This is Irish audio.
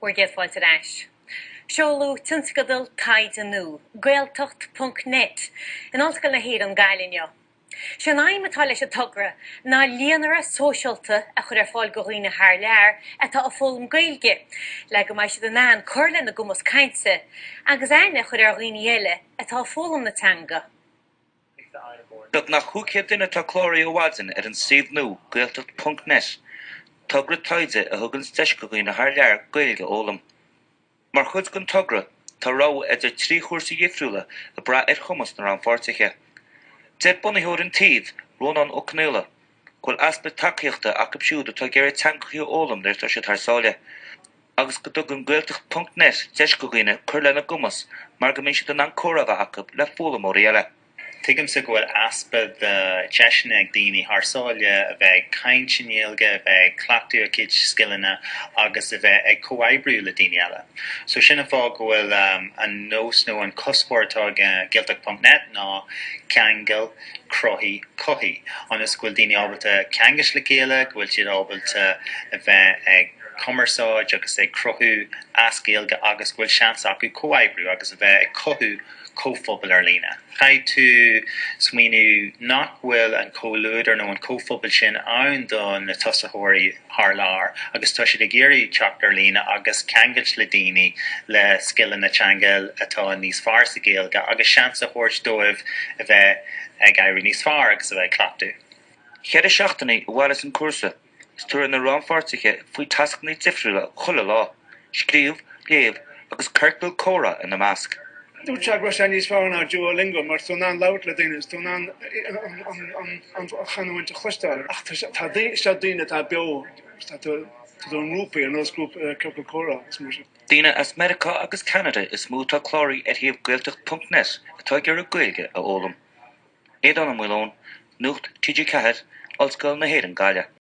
Bhur gcéad fáilte ar ais. Seoladh tionscadal taighde nua, Gaeltacht ponc net, in Ollscoil na hÉireann, Gaillimh inniu. Sé an aidhm atá leis an togra ná líonra sóisialta a chur ar fáil do dhaoine thar lear atá ag foghlaim Gaeilge, le go mbeidh siad in ann cur lena gcumas cainte agus aithne a chur ar dhaoine eile atá ag foghlaim na teanga. Beagnach 500 duine atá cláraithe ó mhaidin ar an suíomh nua, Gaeltacht ponc net, togra taighde a thuganns deis go dhaoine thar lear Gaeilge a fhoghlaim. Mar chuid den togra, tá rogha idir 3 chúrsa dhifriúla ag brath ar chumas na rannpháirtithe. Deir bunaitheoir an tsuímh, Rónán Ó Conaola, go bhfuil easpa tacaíochta acu siúd atá ag iarraidh teangacha a fhoghlaim nuair atá siad thar sáile, agus go dtugann Gaeltacht ponc net deis go dhaoine cur lena gcumas mar go mbíonn siad in ann comhrá a bheith acu le foghlaimeoirí eile. Tuigimse go bhfuil easpa de dheiseanna ag daoine thar sáile a bheith ag caint i nGaeilge, a bheith ag cleachtadh a gcuid scileanna agus a bheith ag comhoibriú le daoine eile. So sin an fáth go bhfuil an nós nó an cuspóir atá ag Gaeltacht ponc net ná ceangal, cruthaigh, cothaigh, ionas go bhfuil daoine ábalta ceangailt le chéile, go bhfuil siad ábalta a bheith ag cumarsáid agus ag cruthú as Gaeilge agus go bhfuil seans acu comhoibriú agus a bheith ag cothú comhphobal ar líne. Caithfidh tú smaoineamh nach bhfuil an comhluadar nó an comhphobal sin ann do na tosaitheoirí thar lear agus tá siad ag iarraidh teacht ar líne agus ceangailt le daoine le scileanna teanga atá níos fearr sa Ghaeilge agus seans a thabhairt dóibh a bheith ag éirí níos fearr agus a bheith ag cleachtadh. Cheithre seachtainí a mhairfeas an cúrsa. Is tabharfaidh na rannpháirtithe faoi tascanna difriúla chuile lá, scríobh, léamh agus ciorcal comhrá ina measc. Dúirt sé go raibh sé níos fearr ná Duolingo mar tú in ann labhairt le daoine is tú in ann an chanúint a chloisteáil. Ach tá seo daoine atá beo, tá tú i ngrúpaí ar nós grúpa ciorcal comhrá agus mar sin. Daoine as Meiriceá agus Ceanada is mó atá cláraithe ar shuíomh Gaeltacht ponc net atá ag iarraidh Gaeilge a fhoghlaim. Aodán Ó Maoileoin, Nuacht TG4, Ollscoil na hÉireann Gaillimh.